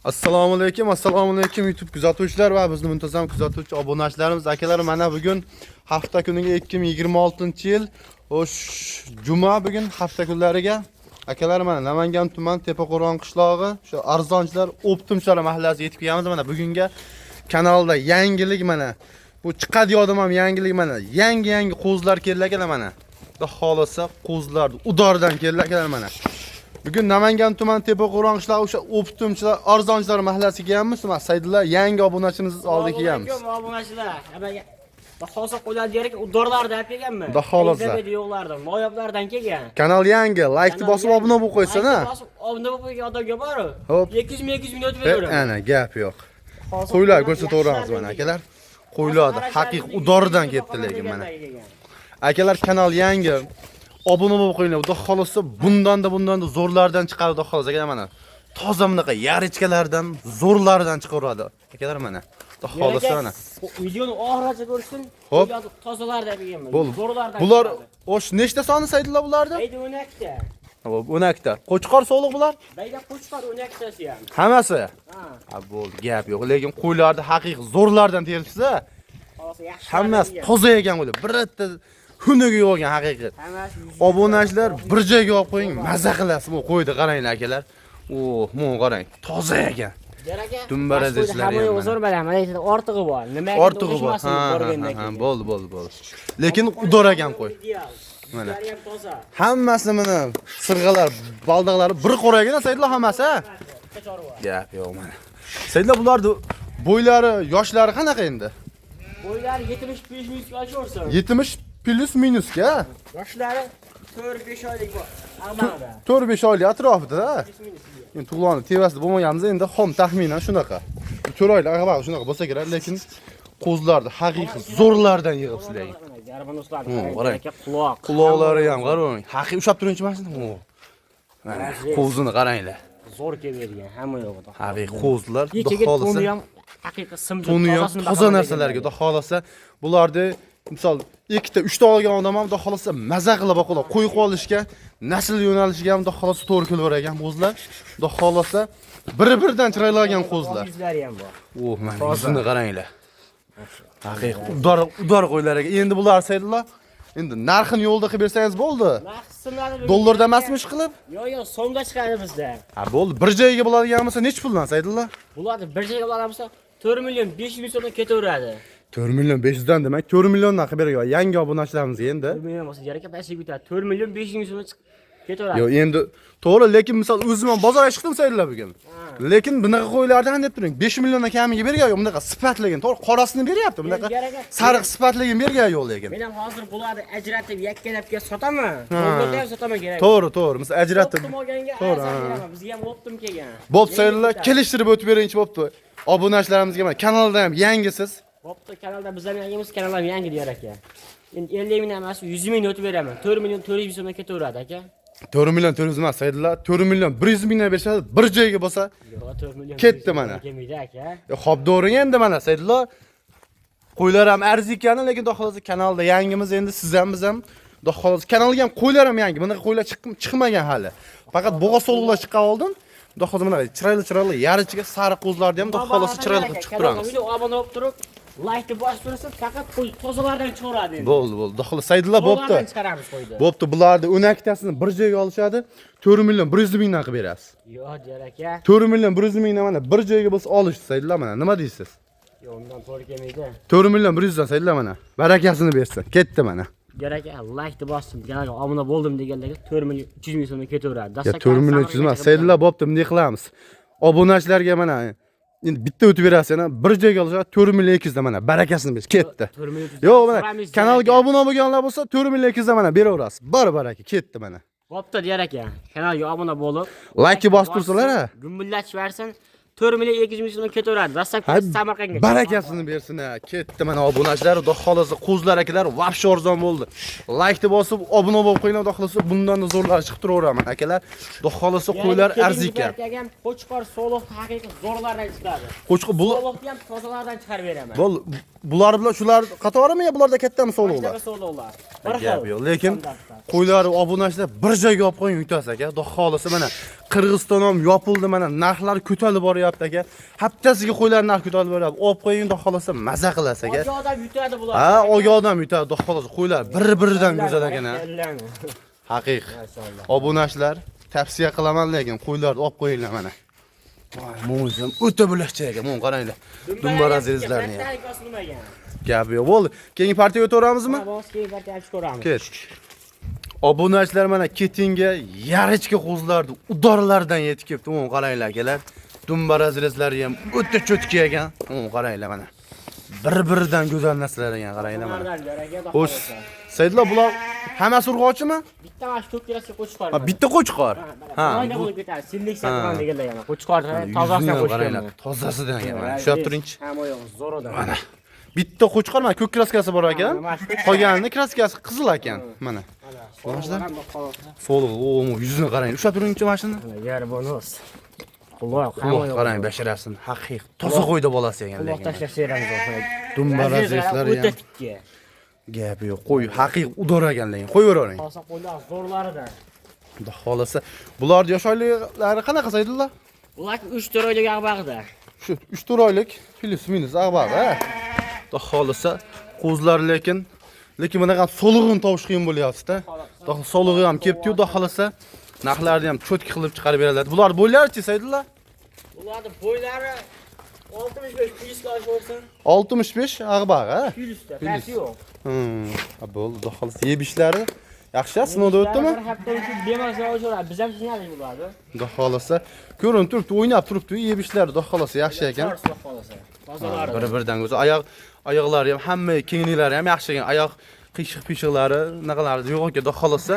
Assalomu alaykum, assalomu alaykum YouTube kuzatuvchilar va bizni muntazam kuzatuvchi obunachilarimiz, akalar, mana bugun hafta kuniga 2026-yil o'sh juma, bugun hafta kunlariga, akalar, mana Namangan tuman Tepaqo'rg'on qishlog'i shu arzonchilar o'ptimchilar mahallasiga yetib kelganmiz. Mana bugunga kanalda yangilik, mana bu chiqadi yodim ham yangilik, mana yangi yangi qo'zilar keldi, akalar, mana. Xudo xolasa, qo'zilar udordan keldi, akalar, mana. Bugun Namangan tuman Tepaqo'rg'on qishlog'i o'sha o'ptimchilar arzonchilar mahallasiga kelganmiz. Mana Saydulla yangi obunachimiz oldiga kelganmiz. Assalomu alaykum obunachilar. Hammaga Xudo xolasa qo'ylar kerak, udorlardan olib kelganman. Xudo xolasa. Xohlasa. Yo'qlardan, noyoblardan kelgan. Kanal yangi, laykni bosib obuna bo'lib qo'ysin, ha. Laykni bosib obuna bo'lib qo'ygan odamga boru. Hop. 200 ming, 200 ming o'tib beraveradi. Ana gap yo'q. Xolasa Qo'ylar qo'ylar ko'rsataveramiz mana, yaxshilardan akalar. kelgan. Qo'ylarni haqiqiy udordan ketdi lekin mana. Akalar, kanal yangi. Obuna bo'lib qo'yinglar. Xudo xolasa bundan-da zo'rlardan chiqadi, xudo xolasa, akalar, mana. Toza bunaqa yarichkalardan, zo'rlardan chiqaveradi. Akalar, mana. Xudo xolasa mana. Videoni oxirigacha ko'rsin. Hop. Qo'ylarni tozalardan kelganman. Bo'ldi. Zo'rlardan. Bular o'sh nechta soni, Saydulla, bularni? Bayda 12 ta. Hop, 12 ta. Qo'chqor so'liq bular? Bayda qo'chqor 12 tasi ham. Hammasi. Ha. Ha, bo'ldi, gap yo'q. Lekin qo'ylarni haqiqiy zo'rlardan teribsiz, ha. Xolasa yaxshi. Hammasi toza ekan qo'ylar. Birta hunugi yo'q ekan haqiqiy. Hammasi Obunachilar, bir joyga olib qo'ying, maza qilasiz. Bu qo'yni qaranglar, akalar. Oh, bu qarang, toza ekan. Dumbarazechlar ham mana. Zo'r mana, mana yerda ortig'i bor. Nima Ortig'i bor. Ha, ha, ha, bo'ldi, bo'ldi, bo'ldi. Lekin udor ekan qo'y. Mana. Mana. Ham toza. Hammasi mana sirg'alar, baldoqlari bir qo'ra ekan, Saidlar, hammasi, ha? Bitta chorva. Gap yo'q mana. Saidlar, bularni bo'ylari, yoshlari qanaqa endi? Bo'ylari 75 minusga ochaversin. 70 plus minusga. Yoshlari 4-5 oylik bor. Ag'bag'da. 4-5 oylik atrofida. Plus minus. Endi tug'ilgani tevasida bo'lmaganmiz, endi xom taxminan shunaqa. 4 oylik ag'bag' shunaqa bo'lsa kerak, lekin qo'zlarni haqiqiy zo'rlardan yig'ibsiz lekin. Garbanoslar Qarang. aka, quloq. Quloqlari ham qarang. Haqiqiy ushlab turingchi mana shuni. Mana qo'zini qaranglar. Zo'r keladigan hamma yo'g'ida. Haqiqiy qo'zlar, xudo Kechaga xolasa. to'ni ham haqiqiy simji To'ni ham tozasini toza baqaman narsalarga, degan. xudo xolasa, bularni misol ikkita, uchta olgan odam ham xudo xolasa maza qilib boqadi. Qo'y olishga, nasl yo'nalishiga ham xudo xolasa to'g'ri kelaver ekan qo'zlar. Xudo xolasa bir-biridan chiroyli olgan qo'zlar. Yuzlari ham bor. Oh, mana yuzini qaranglar. Haqiqiy udor udor qo'ylar ekan. Endi bular, Saydulla, endi narxini yo'lda qilib bersangiz bo'ldi. Narx qismlari Dollarda emasmi ish qilib? Yo'q, yo'q, so'mda chiqadi bizda. Ha, bo'ldi. Bir joyga bo'ladigan bo'lsa nechi puldan, Saydulla? Bularni bir joyga olamiz bo'lsa 4 million 500 ming so'mdan ketaveradi. 4 million 500 dan, demak 4 milliondan qilib bergan yangi obunachilarimizga endi. 4 million bo'lsa yaraka pastga ketadi. 4 million 500 ming so'mdan chiqib ketaveradi. Yo'q, endi to'g'ri, lekin misol o'zim ham bozorga chiqdim, Saydulla, bugun. Lekin bunaqa qo'ylardan deb turing. 5 milliondan kamiga bergan yo'q, bunaqa sifatligini, to'g'ri, qorasini beryapti, bunaqa sariq sifatligini bergan yo'q lekin. Men ham hozir bularni ajratib yakkalab kelib sotaman. Dollarda ham sotaman kerak. To'g'ri, to'g'ri. Misol ajratib. Optim olganga To'g'ri, arzon ha. beraman. Bizga ham optim kelgan. Bo'p, Saydulla, kelishtirib o'tib beringchi, bo'pti. Obunachilarimizga mana kanalda ham yangisiz. Bo'pti, kanalda biz ham yangimiz, kanal ham yangi deyar aka. Endi 50 ming emas, 100 ming o'tib beraman. 4 million 400 ming so'mdan ketaveradi aka. 4 million 400 emas, Saydulla, 4 million 100 mingdan berishadi, bir joyga bo'lsa. Yo'q, 4 million. Ketdi 400 ming mana. Kelmaydi aka. Xo'p, to'g'ri endi mana Saydulla. Qo'ylar ham arzi ekan, lekin xudo xolasa kanalda yangimiz endi, siz ham biz ham xudo xolasa kanalga ham qo'ylar ham yangi. Bunaqa qo'ylar chiqmagan hali. Faqat bo'g'a so'liqlar chiqqan oldin. Xudo xolasa mana chiroyli chiroyli yarichiga sariq qo'zlarni ham xudo xolasa chiroyli qilib chiqib turamiz. Kanalga obuna bo'lib turib, laykni bosib tursa, faqat qo'y tozalardan chiqaveradi endi. Bo'ldi, bo'ldi. Xudo xolasa Saydulla, bo'pti. Tozalardan chiqaramiz qo'yni. Bo'pti, bularni 12 tasini bir joyga olishadi. 4 million 100 mingdan qilib berasiz. Yo'q, deyar aka. 4 million 100 mingdan mana bir joyga bo'lsa olishdi, Saydulla, mana. Nima deysiz? Yo'q, undan to'g'ri kelmaydi. 4 million 100 dan, Saydulla, mana. Barakasini bersin. Ketdi mana. Deyar aka, laykni bosdim, kanalga obuna bo'ldim deganlarga 4 million 300 ming so'mdan ketaveradi. Ya 4 million 300 emas. Saydulla, bo'pti, bunday qilamiz. Obunachilarga mana endi bitta o'tib berasiz, yana bir joyga olishadi 4 million 200 dan mana barakasini bersin. Ketdi. 4 million 300. Yo'q, mana So'ramiz, kanalga deyar aka. obuna bo'lganlar bo'lsa 4 million 200 dan mana beraverasiz. Bor baraka, ketdi mana. Bo'pti, deyar aka. Kanalga obuna bo'lib, Laykni bosib tursalar, ha. Gumbillatib bersin. 4 million 200 ming so'mdan ketaveradi. Ha, Dastlabki Samarqandga. barakasini bersin, ha. Ketdi mana obunachilar, xudo xolasa qo'zlar akalar vobshe arzon bo'ldi. Laykni bosib obuna bo'lib qo'yinglar, xudo xolasa bundan da zo'rlari chiqib turaveraman akalar. Xudo xolasa qo'ylar arzi ekan. Ham qo'chqor so'liq haqiqiy zo'rlardan chiqadi. Qo'chqor bu So'liqni ham tozalardan chiqarib beraman. Bo'l, bular bilan shular qatorimi yo bularda kattami so'liqlar? Shunaqa so'liqlar. Bir Gap xil. yo'q. Lekin qo'ylar obunachilar bir joyga olib qo'ying yutasiz aka. Xudo xolisa mana Qirg'iziston ham yopildi, mana narxlar ko'tarilib boryapti aka. Haftasiga qo'ylar narx ko'tarilib boryapti. Olib qo'ying, xudo xolisa maza qilasiz aka. Olga odam yutadi bular. Ha, olgan odam yutadi, xudo xolisa qo'ylar bir-biridan go'zal ekan ha. Ellarni. Haqiq. Maşallah. Obunachilar tavsiya qilaman, lekin qo'ylarni olib qo'yinglar mana. Voy, mo'nisi ham o'ta bo'lakcha ekan. Mon qaranglar. Dumba razrezlarni ham. Bittalik osilmagan. Gap yo'q. Bo'ldi. Keyingi partiyaga o'taveramizmi? Ha, boz keyin partiya olib ko'ramiz. Ketdik. Obunachilar mana ketinga yarichka qo'zlarni udorlardan yetib kelibdi. O'n qaranglar akalar. Dumba razrezlari ham o'ta cho'tki ekan. O'n qaranglar mana. Bir-biridan go'zal narsalar ekan, qaranglar mana. Bunlardan aka, xudo Xo'sh, xohlasa. Saidlar, bular hammasi urg'ochimi? Bitta mana shu ko'k kelasi qo'chqor. Ha, bitta qo'chqor. Ha, Ha, bu bu bo'lib ketadi. Sillik sotgan deganlar yana. Qo'chqor tozasidan yuzini ham qo'shgan. qaranglar, tozasidan ekan mana. Ushlab turingchi. Hamma yo'q, zo'r odam. Mana. Bitta qo'chqor mana ko'k kraskasi bor ekan. Mana shu qo'chqor. Qolganini kraskasi qizil ekan. Mana. Ko'rasizlar? So'liq, o, yuzini qarang. Ushlab turingchi mana shuni. Yer bonus. Quloq, hamma Quloq yo'q. qarang, basharasini haqiq toza qo'ydi bolasi ekan Quloq lekin. tashlab beramiz. Dumba razrezlari O'ta ham tikka. gap yo'q. Qo'y haqiq udor ekan lekin. Qo'yavering. Toza qo'ylar zo'rlaridan. Xudo xolasa. Bularni yosh oyliklari qanaqa Saydullo? Ular 3-4 oylik ag'bag'da. Shu 3-4 oylik plyus minus ag'bag', ha. Xudo xolasa qo'zlar lekin bunaqa so'lig'ini topish qiyin bo'lyapti-da. Xudo so'lig'i ham kelibdi-yu, xudo xolasa narxlarni ham cho'tki qilib chiqarib beradilar. Bular bo'ylarichi Saydullo? Ularning bo'ylari 65 plyusga oshib olsin. 65 ag'bag', ha? Plyusda, pasti yo'q. Ha, bo'ldi, xudo xolasa yeb ishlari yaxshi, sinovda o'tdimi? Bir hafta uchun bemalol oshaveradi. Biz ham sinadi bularni. Xudo xolasa ko'rinib turibdi, o'ynab turibdi, yeb ishlari xudo xolasa yaxshi ekan. Xudo xolasa. Tozalari. Bir-biridan go'zal. Oyoqlari ham hamma kengliklari ham yaxshi ekan. Oyoq qiyshiq pishiqlari, naqalari yo'q ekan, xudo xolasa.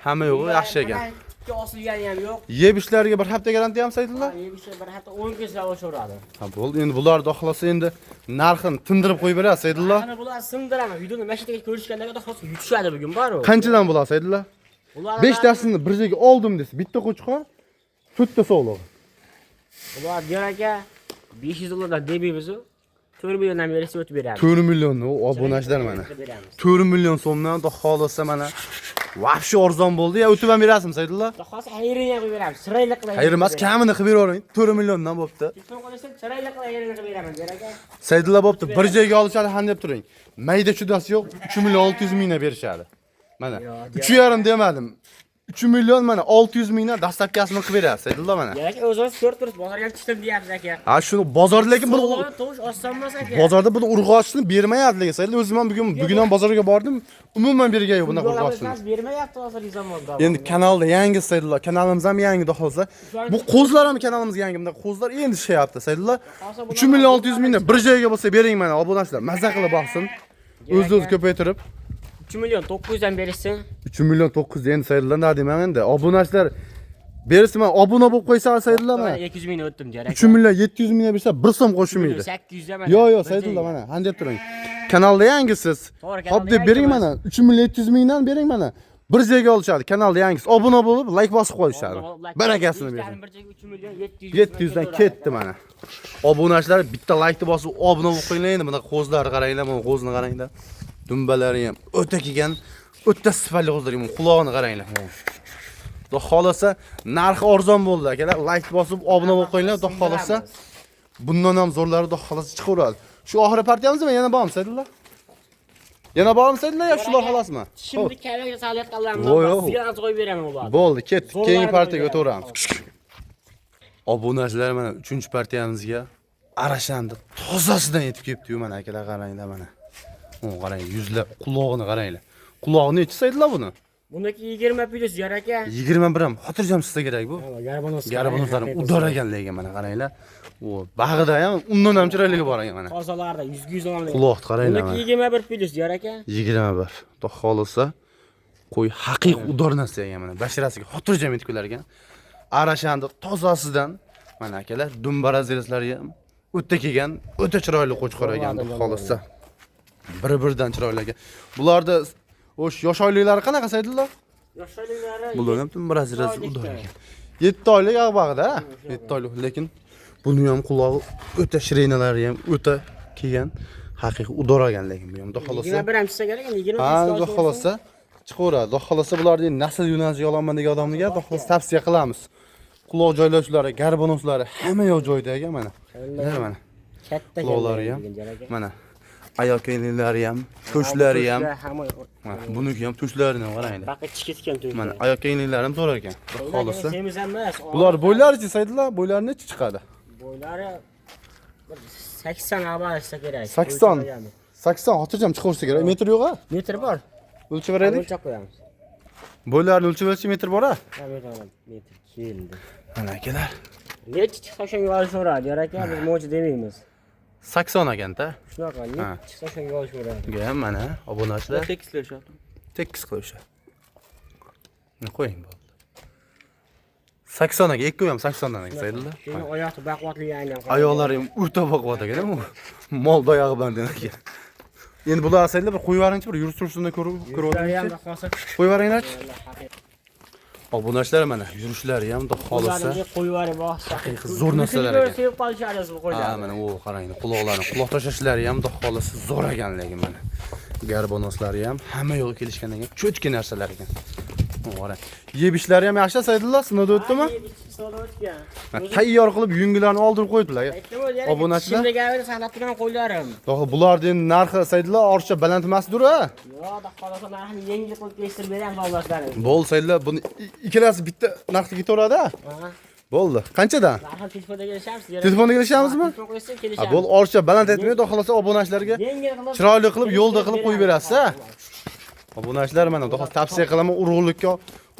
Hamma yo'g'i yaxshi ekan. Tikka osilgani ham yo'q. Yeb ishlariga bir hafta garantiya ham Saydullo? Yeb ishlar bir hafta 10 kun sinab oshaveradi. Ha, bo'ldi. Endi bular xudo xolasa endi narxini tindirib qo'yib beradi Saydullo. Mana bular sindiraman. Videoni mana shu yerga ko'rishganlarga xudo xolasa yutishadi bugun bor-ku. Qanchadan bo'ladi Saydullo? Ular 5 tasini bir joyga oldim desa, bitta qo'chqor, to'rtta sog'lig'i. Ular diyor aka 500 dollardan demaymiz u. 4 milliondan bersa o'tib beramiz. 4 million u obunachilar mana. Beramiz. 4 million so'mdan xudo xolasa mana vahshiy arzon bo'ldi. Ya o'tib ham berasizmi Saydullo? Xudo xolasa xayrini ham qilib beramiz. Chiroyli qilib. Xayr emas, kamini qilib beravering. 4 milliondan bo'pti. Telefon qilsam chiroyli qilib xayrini qilib beraman diyor aka. Saydullo bo'pti. Bir joyga olishadi, han deb turing. Mayda chudasi yo'q, 3 million 600 mingdan berishadi. Mana 3,5 demadim. 3 million mana 600 mingdan dastlabkasini qilib beradi Saydullo mana. Diyor aka o'zingiz ko'rib turibsiz, bozorga chiqdim deyapsiz aka. Ha, shuni bozorda lekin buni Sog'lig'i tovush oson emas aka. bozorda buni urg'ochisini bermayapti lekin Saydullo o'zim ham bugun ham bozorga bordim, umuman bergan yo'q bunaqa urg'ochisini. Bermayapti hozirgi zamonda. Endi kanalda yangi Saydullo, kanalimiz ham yangi xudo xolasa. Bu qo'zlar ham kanalimizga yangi, bunda qo'zlar endi ishlayapti Saydullo. 3 million 600 mingdan bir joyga bo'lsa bering mana obunachilar, maza qilib boqsin. O'zi ko'paytirib. 3 million 900 dan berishsin. 3 million 900 endi Saydullo nima deyman endi? Obunachilar bersin, mana obuna bo'lib qo'ysa Saydullo mana. 200 ming o'tdim diyor aka. 3 million 700 mingdan bersa 1 so'm qo'shilmaydi. 800 dan mana. Yo'q, yo'q Saydullo mana, han deb turing. Kanalda yangisiz. To'g'ri, Hop deb bering mana 3 million 700 mingdan bering mana. Bir joyga olishadi, kanalda yangisiz. Obuna bo'lib, like bosib qo'yishadi. Barakasini bersin. Bir joyga 3 million 700 700 dan ketdi mana. Obunachilar bitta like bosib obuna bo'lib qo'yinglar endi. Buni qo'zlarni qaranglar, mana qo'zni qaranglar. Dumbalari ham o'ta kelgan, o'ta sifatli qo'zlar. Buni qulog'ini qaranglar. Xudo xolasa narxi arzon bo'ldi akalar. Like bosib obuna bo'lib qo'yinglar, xudo xolasa bundan ham zo'rlari xudo xolasa chiqaveradi. Shu oxiri partiyamizmi yana bormi Saydullo? Yana bormi Saydullo yo shular xolosmi? Şimdi kavak salayotganlarimdan sigara qo'yib beraman ularni. Bo'ldi, ketdik. Zo'rlarni Keyingi partiyaga qo'yib o'taveramiz. Obunachilar mana 3-partiyamizga arashandi tozasidan yetib kelibdi-yu mana akalar qaranglar mana. Uni qarang, yuzlab qulog'ini qaranglar. Qulog'ini nechi Saydullo buni? Buniki 20 plyus yor aka. 21 ham xotirjam sizga kerak bu. Garbonos. Garbonoslar udor ekan lekin mana qaranglar. U bag'ida ham undan ham chiroyligi bor ekan mana. Tozalarda 100 100 oladi. Quloqni qaranglar Buniki mana. 21 plyus yor aka. 21. Xudo xolasa qo'y haqiq udor narsa ekan mana. Basharasiga xotirjam yetib kelar ekan. Arashandi tozasidan mana akalar dumba razrezlari ham o'ta kelgan, o'ta chiroyli qo'chqor ekan xudo xolasa. Bir-biridan chiroyli ekan. Bularda o'sh yosh oyliklari qanaqa Saydullo? Yosh oyliklari Bular ham dumba razrezi Oylikda. udor ekan. 7 oylik ag'bag'da, 7 oylik, lekin buni ham qulog'i o'ta shirinalari ham o'ta kelgan. Haqiqiy udor ekan lekin bu ham, xudo xohlasa. 21 ham chiqsa kerak, endi 20 Ha, xudo xohlasa chiqaveradi. Xudo xohlasa bularni nasl yo'nalishiga olaman degan odamlarga xudo xohlasa tavsiya qilamiz. Quloq joylashlari, garbonoslari hamma yoq joyida ekan mana. Mana mana. Katta Quloqlari ham. Mana. Oyoq kiyimlari ham, to'shlari ham. Hamma. Mana buniki ham to'shlarini qaranglar. Baqa chiqib ketgan. Mana oyoq kiyimlari ham zo'r ekan. Xudo xohlasa. Semiz ham emas. Bular bo'ylarichi Saydulla, bo'ylari necha chiqadi? Bo'ylari bir 80 abalashsa kerak. 80. 80 xotirjam chiqaversa kerak. Metr yo'q a? Metr bor. O'lchab beraylik. O'lchab qo'yamiz. Bo'ylarini o'lchab berchi metr bor a? Ha, metr bor. Metr keldi. Mana akalar. Nechi chiqsa shunga olishaveradi, yor aka, biz mo'ji demaymiz. 80 ekanda. Shunaqa, Ha. nechi chiqsa shunga olishaveradi. Bunga ham mana obunachilar Tekislashyapti. tekis qilib o'sha. Qo'ying bo'ldi. 80 aka, ikkovi ham 80 dan aka Saydulla. Keyin oyoqni baquvvatli aynan. Oyoqlari ham o'ta baquvvat ekan, u mol oyog'i bilan degan ekan. Endi bular Saydulla bir qo'yib yuboringchi, bir yurish turishini ko'rib ko'rib Yurishlari ham o'tingchi. xosa. Qo'yib yuboringlarchi. Obunachilar mana yurishlari ham xudo xohlasa. Qo'llarimga qo'yib yuborib boqsa. Haqiqiy zo'r narsalar ekan. Sevib qolishadi bu Ha, qo'ylarni. mana u qarang, quloqlarini, quloq tashlashlari ham xudo xohlasa zo'r ekan lekin mana. Garbonoslari ham hamma yo'g'i kelishgan ekan, cho'tki narsalar ekan. U qarang. Yeb ishlari ham yaxshi Saydulla, sinovda o'tdimi? Sinovdan o'tgan. Ha, tayyor qilib yungilarni oldirib qo'yibdilar. Aytdim o'zi, Obunachilar? Tishimdagi saqlab turgan qo'ylarim. To'g'ri, bularni endi narxi Saydulla ortiqcha baland emasdir a? Yo'q, xudo xohlasa narxini yengil qilib kelishtirib beramiz obunachilarimizga. Bo'ldi Saydulla, buni ikkalasi bitta narxga ketaveradi a? Ha. Bo'ldi. Qanchadan? Narxini telefonda kelishamsiz. Telefonda kelishamizmi? Telefon qo'ysak Ha, kelishamiz. bo'ldi, ortiqcha baland aytmay, xudo xohlasa obunachilarga Yengil qilib chiroyli qilib yo'lda qilib qo'yib berasiz a? Obunachilar mana xudo xohlasa tavsiya qilaman urug'likka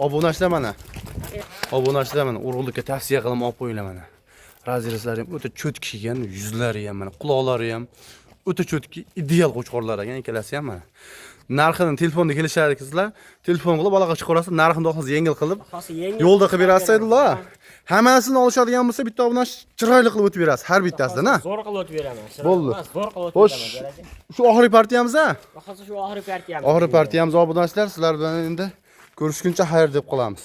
obunachilar mana. Obunachilar mana urug'likka tavsiya qilaman olib qo'yinglar mana. Razrezlari ham o'ta cho'tki ekan, yuzlari ham mana, quloqlari ham o'ta cho'tki, ideal qo'chqorlar ekan ikkalasi ham mana. Narxini telefonda kelishardikizlar, telefon qilib aloqa chiqarasiz, narxini xudo xohlasa yengil qilib Xosa yengil yo'lda qilib berasiz Saydulla. Hammasini olishadigan bo'lsa bitta obunachi chiroyli qilib o'tib berasiz har bittasidan ha. Zo'r qilib o'tib beraman. Bo'ldi. Zo'r qilib o'tib Xo'sh, beraman. shu oxirgi partiyamiz ha? Xosa shu oxirgi partiyamiz. Oxirgi partiyamiz obunachilar, sizlar bilan endi ko'rishguncha xayr deb qolamiz.